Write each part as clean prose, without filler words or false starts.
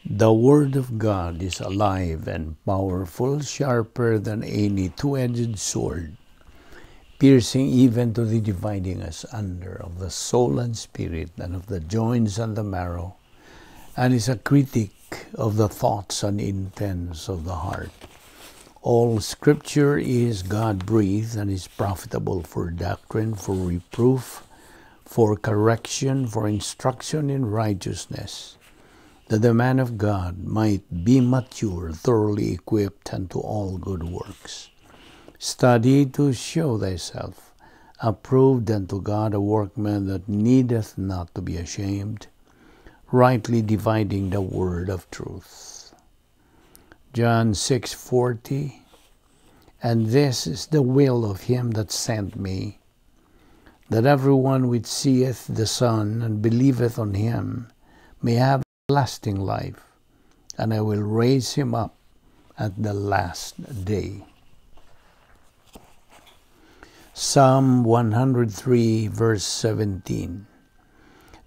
The Word of God is alive and powerful, sharper than any two-edged sword, piercing even to the dividing asunder of the soul and spirit, and of the joints and the marrow, and is a critic of the thoughts and intents of the heart. All Scripture is God-breathed and is profitable for doctrine, for reproof, for correction, for instruction in righteousness, that the man of God might be mature, thoroughly equipped unto all good works. Study to show thyself approved unto God, a workman that needeth not to be ashamed, rightly dividing the word of truth. John 6:40. And this is the will of him that sent me, that every one which seeth the Son and believeth on him may have everlasting life, and I will raise him up at the last day. Psalm 103 verse 17.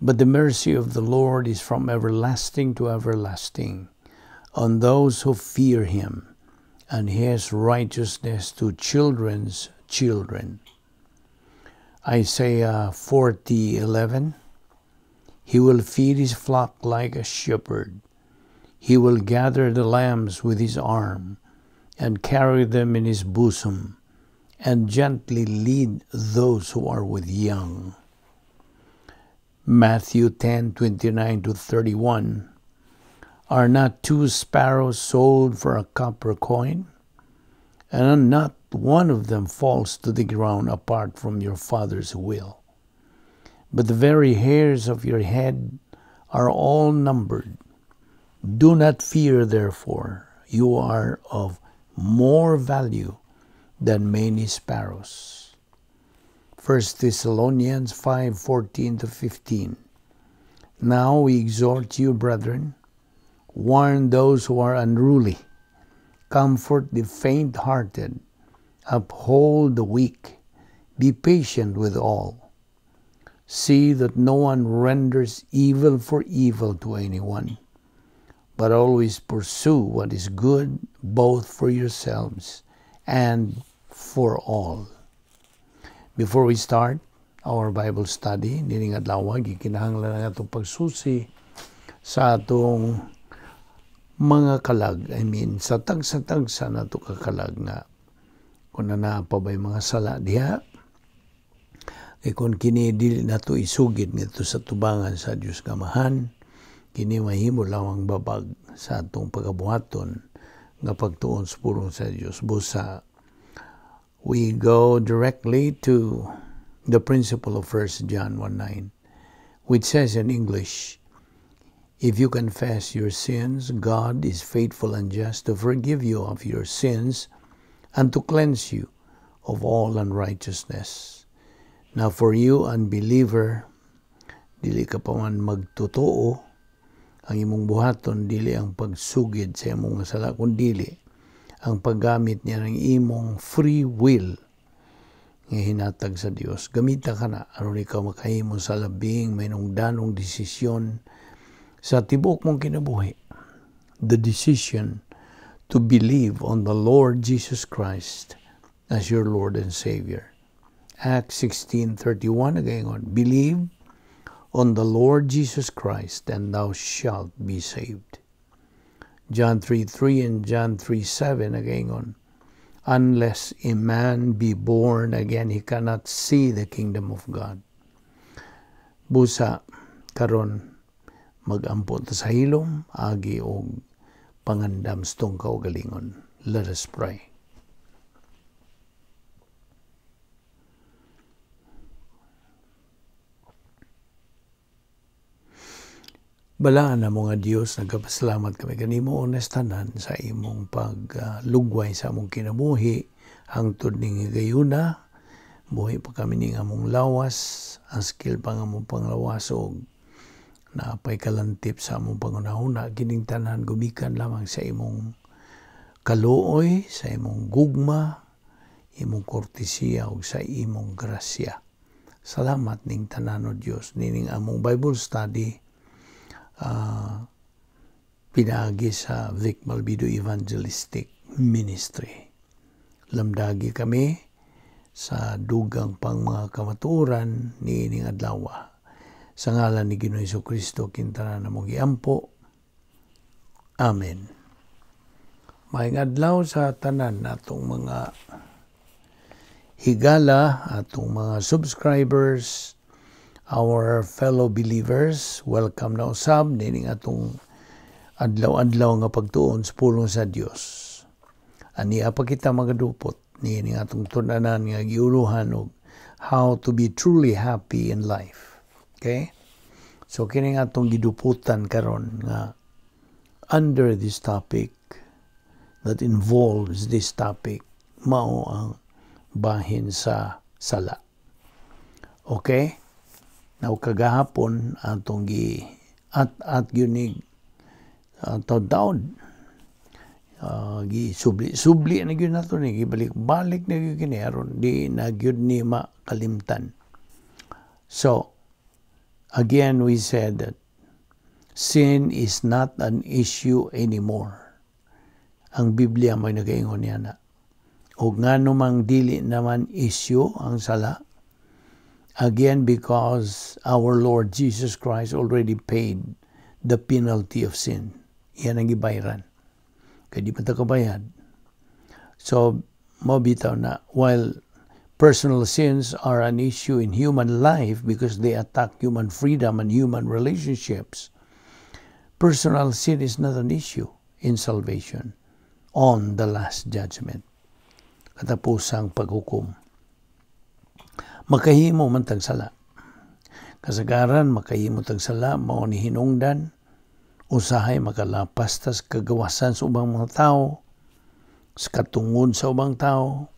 But the mercy of the Lord is from everlasting to everlasting on those who fear him, and his righteousness to children's children. Isaiah 40:11. He will feed his flock like a shepherd. He will gather the lambs with his arm and carry them in his bosom, and gently lead those who are with young. Matthew 10:29 to 31. Are not two sparrows sold for a copper coin? And not one of them falls to the ground apart from your Father's will. But the very hairs of your head are all numbered. Do not fear, therefore, you are of more value than many sparrows. 1 Thessalonians 5:14 to 15. Now we exhort you, brethren, warn those who are unruly, comfort the faint-hearted, uphold the weak, be patient with all. See that no one renders evil for evil to anyone, but always pursue what is good both for yourselves and for all. Before we start our Bible study, nining adlaw, gikinahanglan ang atong pagsusi sa atong mga kalag, I mean, sa tagsa-tagsa na ito kakalag nga kung naa pa ba'y mga sala diha, kay kung kini dili na ito isugid nito sa tubangan sa Diyos Amahan, kini mahimo lamang babag sa atong pagabuhaton nga pagtuon sa pulong sa Diyos. Busa, we go directly to the principle of 1 John 1:9, which says in English, if you confess your sins, God is faithful and just to forgive you of your sins and to cleanse you of all unrighteousness. Now for you, unbeliever, dili ka pa man magtotoo, ang imong buhaton dili ang pagsugid sa imong sala, kun dili ang paggamit niya ng imong free will nga hinatag sa Dios. Gamita ka na aron ikaw makahimo sa labing mahinungdanong desisyon sa tibuok mong kinabuhi. The decision to believe on the Lord Jesus Christ as your Lord and Savior. Acts 16:31 nagaingon, believe on the Lord Jesus Christ and thou shalt be saved. John 3:3 and John 3:7 nagaingon, unless a man be born again, he cannot see the kingdom of God. Busa karon magampo ta sa hilom, agi og pangandam sa atong kaugalingon. Let us pray. Balaan na mga Dios, nagpasalamat kami kanimo honestanan sa imong paglugway sa among kinabuhi hangtod ning higayuna. Buhi pa kami ning among lawas, askil pa nga among panglawas og naapay kalantip sa among pangunahuna. Kining tanan gumikan lamang sa imong kaluoy, sa imong gugma, imong kortesiya ug sa imong grasya. Salamat ning tanan o Dios nining among Bible study. Pinaagi sa Vic Malvido Evangelistic Ministry. Lamdagi kami sa dugang pang mga kamatuoran niining adlaw. Sa ngalan ni Ginoong Kristo, kintanan namong giampo. Amen. Maayong adlaw sa tanan natong mga higala, atong mga subscribers, our fellow believers. Welcome na usab nining atong adlaw-adlaw nga pagtuon sa pulong sa Dios. Ania pa kita magadupot niining atong tun-anan nga giuluhan og how to be truly happy in life. Okay? So kini nga atong giduputan karon nga under this topic, that involves this topic, mao ang bahin sa sala. Okay? Now, kagahapon atong gi at gyud taud gi subli subli na gyud nato ni, gibalik-balik na gyud kini aron di na gyud ni makalimtan. So again, we said that sin is not an issue anymore. Ang Biblia may nagaingon niya na. O ngano mang dili naman issue ang sala? Again, because our Lord Jesus Christ already paid the penalty of sin. Yan ang gibayran. Kay di pa ta kabayad. So, mao bitaw na while personal sins are an issue in human life because they attack human freedom and human relationships, personal sin is not an issue in salvation on the last judgment. Katapusang paghukom. Makahimo man tag sala. Kasagaran makahimo tag sala mao ni hinungdan, usahay makalapas tas kagawasan sa ubang mga tao, sa katungod sa ubang tao,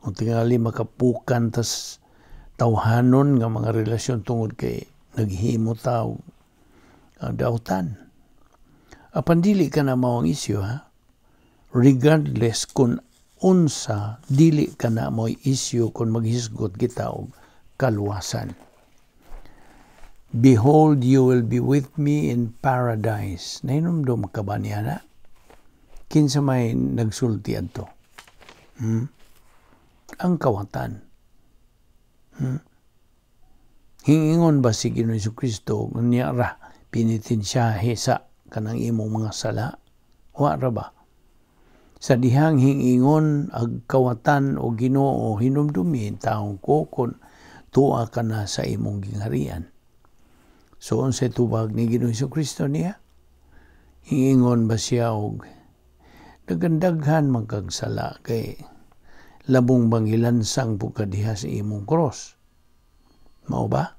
o tingali makapukan tas tawhanon nga mga relasyon tungod kay naghimo ta og dautan. Apan dili ka na mao ang isyu, ha. Regardless kung unsa, dili ka na mo issue kung maghisgot kita og kaluwasan. "Behold, you will be with me in paradise." Nahinumdum ka ba niya na? Kinsa may nagsulti adto? Hmm? Ang kawatan. Hingingon ba si Ginoong Kristo, "Unya ra, pinitensyahe sa kanang imong mga sala"? Wa ra ba? Sa dihang hingingon ag kawatan o Ginoo, "Hinumdumi taong ko kung tuwa ka na sa imong gingharian." So unsay tubag ni Ginoong Kristo niya? Hingingon ba siya og daghan-daghan man kag sala kay labong bang ilansang pud ka diha sa imong cross? Mao ba?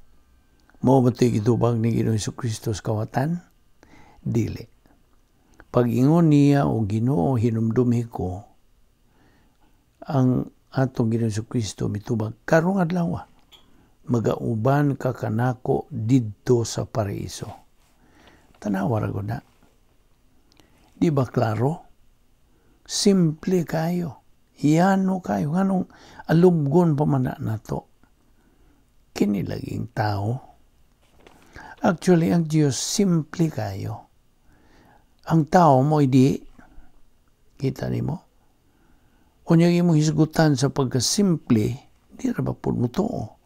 Mao ba ito'y gitubag ni Ginoong Kristo sa kawatan? Dili. Pag-ingon niya o Ginoo, "Hinumdumi ko," ang atong Ginoong Kristo mitubag, "Karong adlaw magauban ka kanako didto sa paraiso." Tanawa ra gud na. Di ba klaro? Simple kayo. Yano kayo. Nganong alubgon pa man na nato? Kini laging tao. Actually, ang Diyos simple kayo. Ang tao mo di kita nimo. Unya imong hisgutan sa pagkasimple, di ra ba pud mo tuo?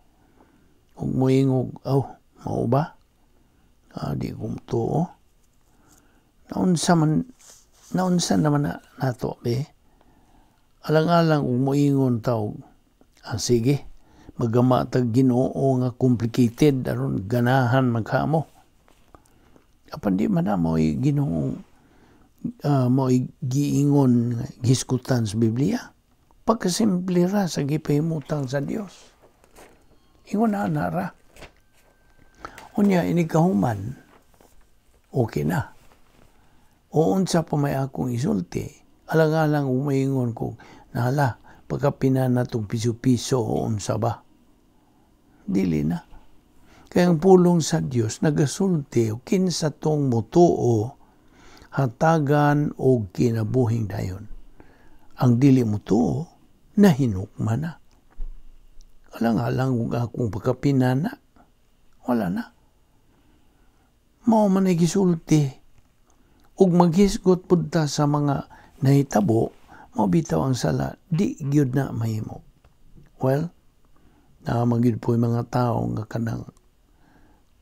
Ug moingog, "Oh, mao ba? Ah, di ko mutuo." Naunsa man, naunsa naman na nato be? Alang-alang ug moingon ta og, "Ah, sige, magama tag Ginoo nga complicated aron ganahan man kamo." Apan di man na mao'y Ginoo, mao'y giingon, gihisgutan sa Biblia. Pagkasimple ra sa gipahimutang sa Dios. Ingon na na ra. Unya inig kahuman, okay na. O unsa pa may akong isulti, alang-alang umaingon ko, nahala, pagkapina na tong piso-piso o unsa ba? Dili na. Kaya ang pulong sa Dios nagasulti o kinsa tong mutuo hatagan og kinabuhing dayon. Ang dili mutuo, nahinukma na. Alang-alang ug akong pagkapinana, wala na. Mao man ay gisulti. Ug maghisgot pud ta sa mga nahitabo, mao bitaw ang sala, di gyud na mahimo. Well, naa man gyud po'y mga tao nga kanang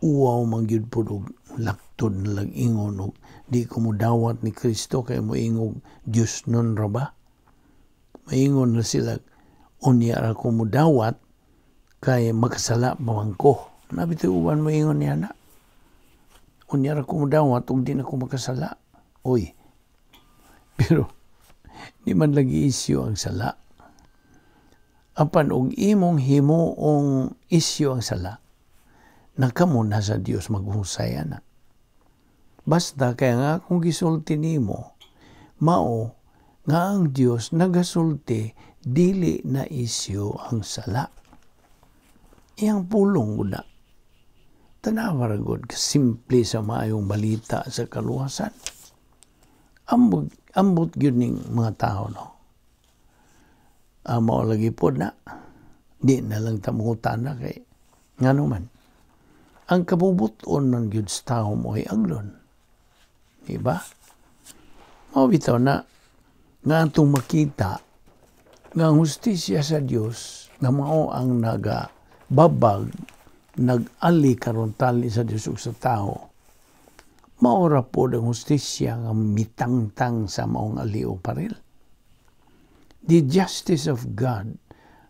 uwaw man gyud pud og laktod na lang ingon og di ko modawat ni Kristo kay moingog Dios nun ra ba? Maingon na sila, unya ra ko modawat kay makasala pa man ko. Naa bitaw uban moingon niya na. Unya ra ko modawat ug di na ko makasala. Uy. Pero di man lagi isyu ang sala. Apan og imong himuong isyu ang sala, nakamo na sa Dios maghusay ana. Basta kaya nga kung gisulti nimo, mao nga ang Dios nagasulti dili na isyu ang sala. Iyang pulong gud na. Tanawa ra gud kasimple sa maayong balita sa kaluwasan. Ambot gyud ning mga tao, no. Mao lagi pod na. Di na lang ta mangutana kay ngano man. Ang kabubuton man gyud sa tao mo'y aglon. Diba? Mao bitaw na nga atong makita nga ang hustisya sa Dios nga mao ang nagababag, nag-ali karon tali sa Dios ug sa tao. Mao ra pod ang hustisya nga mitangtang sa maong ali o paril. The justice of God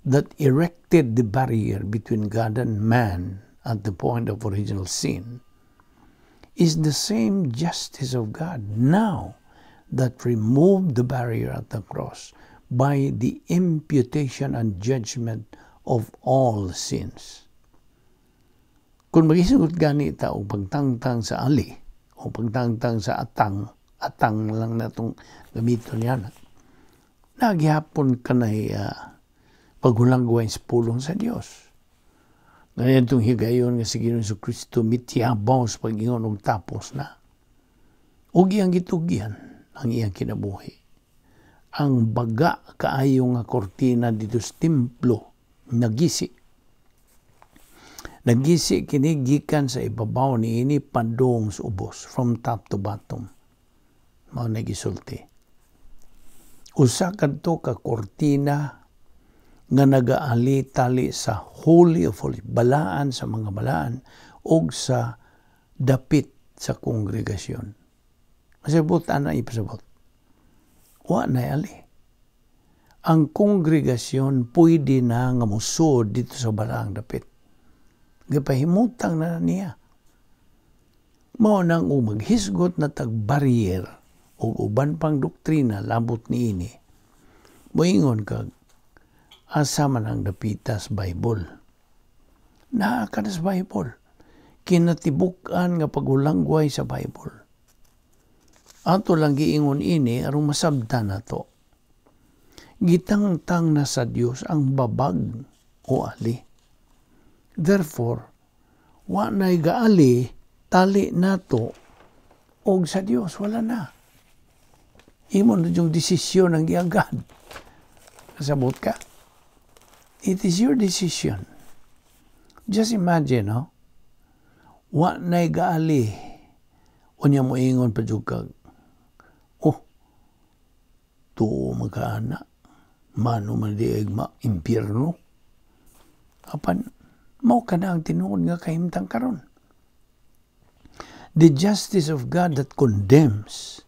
that erected the barrier between God and man at the point of original sin is the same justice of God now that removed the barrier at the cross by the imputation and judgment of all sins. Kung maghisgot gani ta og pagtangtang sa ali o pagtangtang sa atang, atang lang na itong gamiton niya na, nagyapon ka na paghulagway sa pulong sa Dios. Ganyan itong higayon nga si Ginoong Kristo mitiyabaw sa pag-ingon og tapos na. Ug iyang gitugyan ang iyang kinabuhi. Ang baga kaayo nga kortina dito sa templo nagisi. Nagisi kini gikan sa ibabaw niini padung sa ubos, from top to bottom. Mao na gisulti. Usa kadto ka kortina nga nagaali tali sa Holy of Holies, balaan sa mga balaan, og sa dapit sa kongregasyon. Masabot ana ipasabot. Wa na ali. Ang kongregasyon pwede na nga musod dito sa balaang dapit. Gipahimutang na niya. Mao nang maghisgot na tag barrier o uban pang doktrina labot niini. Moingon kag asa man ang dapita sa Bible? Naa ka na sa Bible. Kinatibuk-an nga paghulangway sa Bible. Ato lang giingon ini aron masabtan nato. Gitangtang na sa Dios ang babag o ali. Therefore, wa na'y gaali tali nato og sa Dios, wala na. Imo na yung desisyon ang giagad. Kasabot ka? It is your decision. Just imagine, no? Wa na'y gaali. Unya mo ingon pa jud kag, oh, tuo magkaana. Mano man di ay ma impyerno. Apan, mao ka na ang tinuod nga kahimtang karon. The justice of God that condemns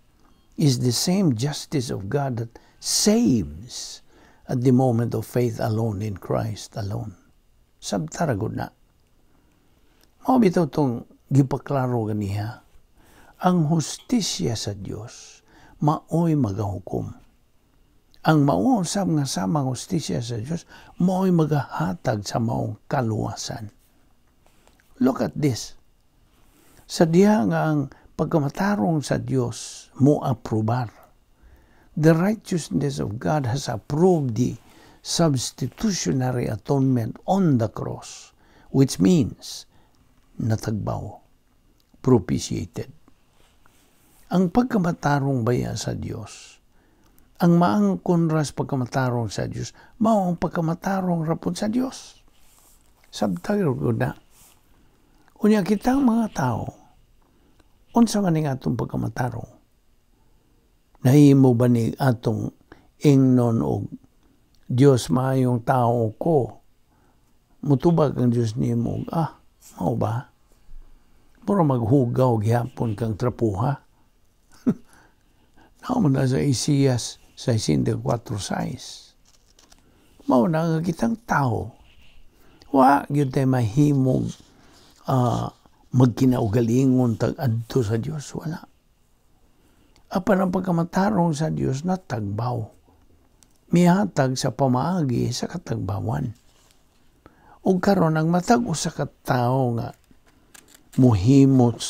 is the same justice of God that saves at the moment of faith alone in Christ alone. Sabtara gud na. Mao bitaw tong gipaklaro ganiha. Ang hustisya sa Dios maoy magahukom. Ang mao usab nga samang hustisya sa Dios maoy magahatag sa maong kaluwasan. Look at this. Sa diha nga ang pagkamatarong sa Dios mo aprobar. The righteousness of God has approved the substitutionary atonement on the cross, which means natagbaw, propitiated. Ang pagkamatarong baya sa Dios, ang maangkon ras pagkamatarong sa Dios, mao ang pagkamatarong rapod sa Dios. Sabtag na. Unya kitang mga tao, unsa man ning atong pagkamatarong? Nahimo ba ni atong ingnon og "Dios, maayong tao ko"? Mutubag ang Dios nimo, "Ah, mao ba? Pero maghugaw gihapon kang trapuha." Naa man na sa Isaias 64:6. Mao na nga kitang tao, wa gyud tay mahimog magkinaugalingon tag adto sa Dios, wala. Apan ang pagkamatarong sa Dios natagbaw. Mihatag sa pamaagi sa katagbawan. Ug karon, ang matag usa ka tawo nga muhimot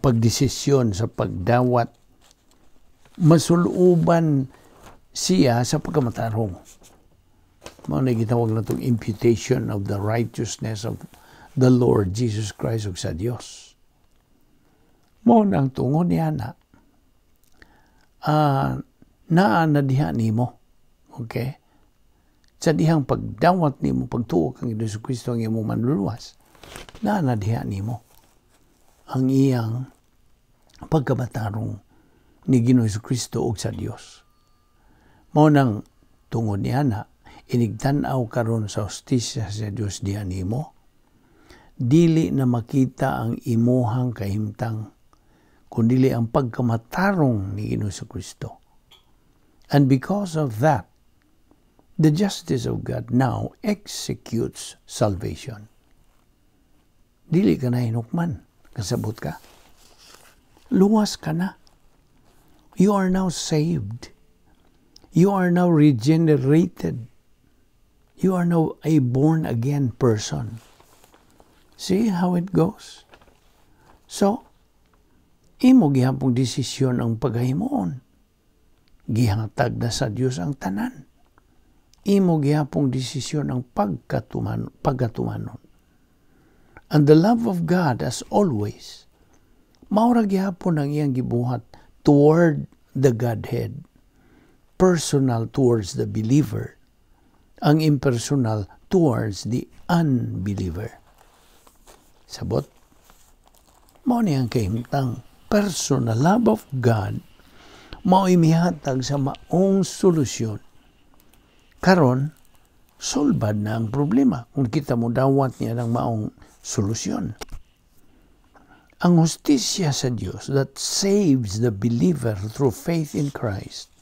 pagdesisyon sa pagdawat, masuluban siya sa pagkamatarong. Mao na gitawag natong imputation of the righteousness of the Lord Jesus Christ ug sa Dios. Mao nang tungod niya na naa na diha nimo. Okay? Sa dihang pagdawat nimo, pagtuo kang Hesus Kristo ang imong manluluwas, naa na diha nimo ang iyang pagkamatarong ni Ginoong Kristo ug sa Dios. Mao nang tungod niya na inigtan-aw karon sa hustisya sa Dios diha nimo, dili na makita ang imuhang kahimtang kundili ang pagkamatarong ni Ginoong Kristo. And because of that, the justice of God now executes salvation. Dili ka na hinukman. Kasabot ka. Luwas ka na. You are now saved. You are now regenerated. You are now a born again person. See how it goes? So, imo gihapong desisyon ang paghimuon. Gihatag na sa Dios ang tanan. Imo gihapong desisyon ang pagkatumanon. And the love of God, as always, maura gihapon ang iyang gibuhat toward the Godhead, personal towards the believer, ang impersonal towards the unbeliever. Sabot? Mao ni ang kahimtang personal love of God, mao mihatag sa maong solusyon. Karon, solbad na ang problema kung kita mo dawat niya ng maong solusyon. Ang hustisya sa Dios that saves the believer through faith in Christ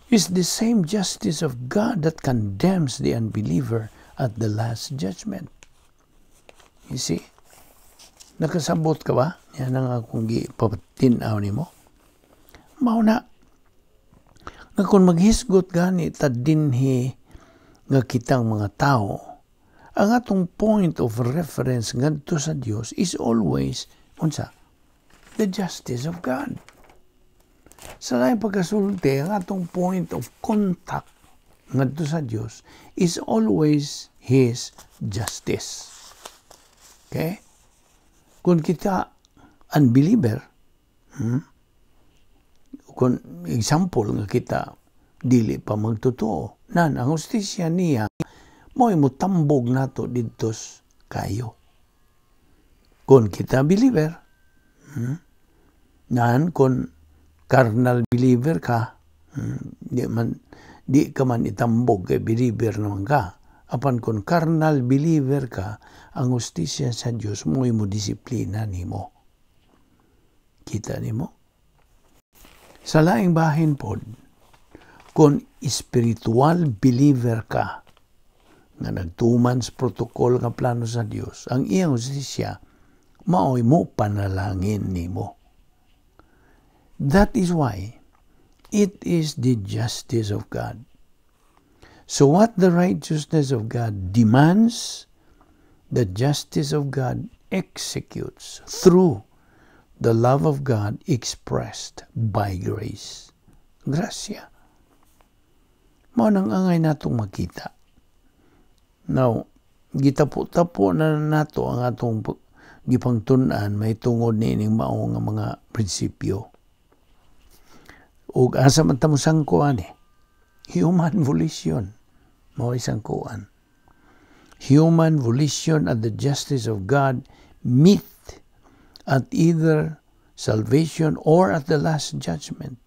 is the same justice of God that condemns the unbeliever at the last judgment. You see? Nakasabot ka ba? Yan ang akong gipatin-aw nimo. Mao na nga kung maghisgot gani ta dinhi nga kitang mga tao, ang atong point of reference ngadto sa Dios is always unsa? The justice of God. Sa laing pagkasulti, ang atong point of contact ngadto sa Dios is always His justice. Okay? Kung kita unbeliever, Kung example nga kita dili pa magtotoo, nan ang hustisya niya mo'y mutambog nato didto kayo. Kung kita believer, Nan kung carnal believer ka, di ka man itambog kay believer naman ka. Apan kung carnal believer ka, ang hustisya sa Dios mo'y mo disiplina nimo. Kita nimo? Sa laing bahin pod, kung spiritual believer ka, nga nagtuman sa protocol nga plano sa Dios, ang iyang hustisya maoy mo panalangin nimo. That is why it is the justice of God. So what the righteousness of God demands, the justice of God executes through the love of God expressed by grace. Grasya. Mao nang angay natong makita. Now, gitapo-tapo na nato ang atong gipangtun-an may tungod niining mao nga mga prinsipyo. Ug asa man ta mo sangkoan eh? Human volition. Mao sangkoan. Human volition and the justice of God meet at either salvation or at the last judgment,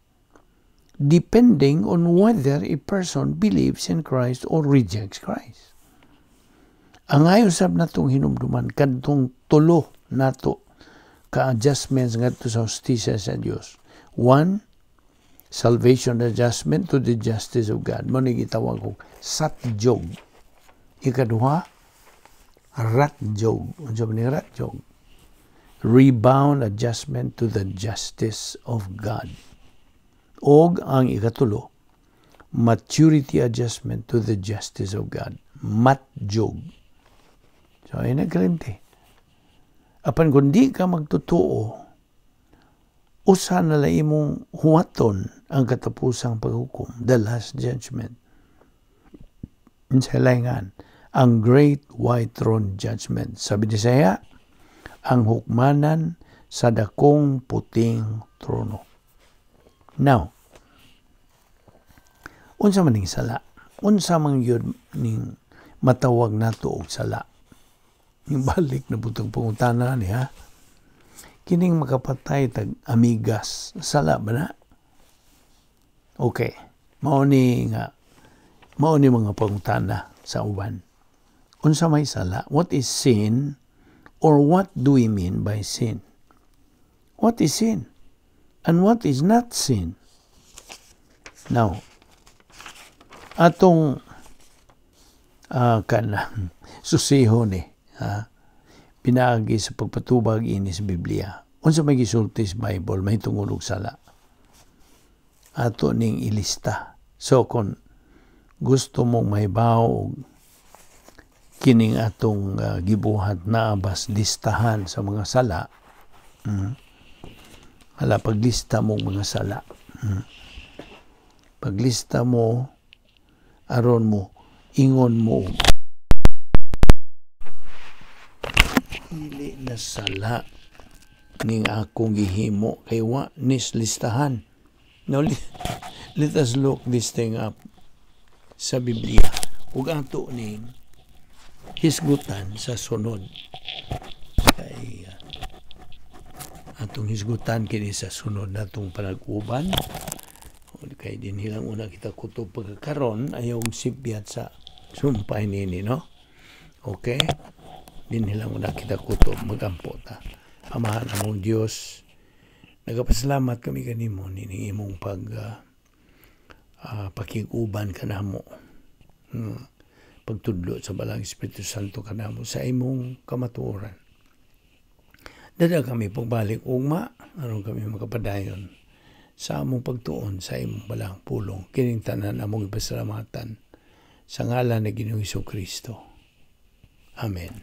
depending on whether a person believes in Christ or rejects Christ. Ang ayo sab natong hinumduman kadtong tulo nato ka adjustments ngadto sa hustisya sa Dios. One, salvation adjustment to the justice of God. Mao ni gitawag og satjog. Ikaduha, ratjog. Unsa man ni ratjog? Rebound adjustment to the justice of God. Og ang ikatulo, maturity adjustment to the justice of God. Matjog. So, ay nagkalimti. Apan kung di ka magtotoo, usa na lang imong huwaton ang katapusang paghukom, the last judgment. Sa laingan, ang Great White Throne Judgment. Sabi ni saya, ang hukmanan sa dakong puting trono. Now, unsa man ning sala? Unsa man gyud ning matawag nato og sala? Yung balik na putong pangutana ni ha. Kining makapatay tag amigas, sala ba na? Okay. Mao ni mga pangutana sa uban. Unsa may sala? What is sin? Or what do we mean by sin? What is sin? And what is not sin? Now, atong kana susiho ni ha, pinaagi sa pagpatubag ini sa Biblia. Unsa may gisulti sa Bible mahitungod og sala? Ato ning ilista. So kung gusto mong mahibaw og kining atong gibuhat na bas listahan sa mga sala, hala, paglista mo mga sala, paglista mo aron mo ingon mo dili na sala ning akong gihimo kay wa nis listahan. Now, let us look this thing up sa Biblia ug ato ning hisgutan sa sunod, kay atong hisgutan kini sa sunod natong panag-uban, kay dinhi lang una kita kutob pagkakaron. Ayaw sibyat sa sumpay nini, no? Okay, dinhi lang una kita kutob. Magampo ta. Amahan among Dios, nagapasalamat kami kanimo nining imong pag pakig-uban kanamo, pagtudlo sa Balang Espiritu Santo kanamo sa imong kamatuoran. Dada kami pagbalik ugma aron kami makapadayon sa among pagtuon sa imong balang pulong. Kining tanan among ipasalamatan sa ngalan ni Ginoong Kristo. Amen.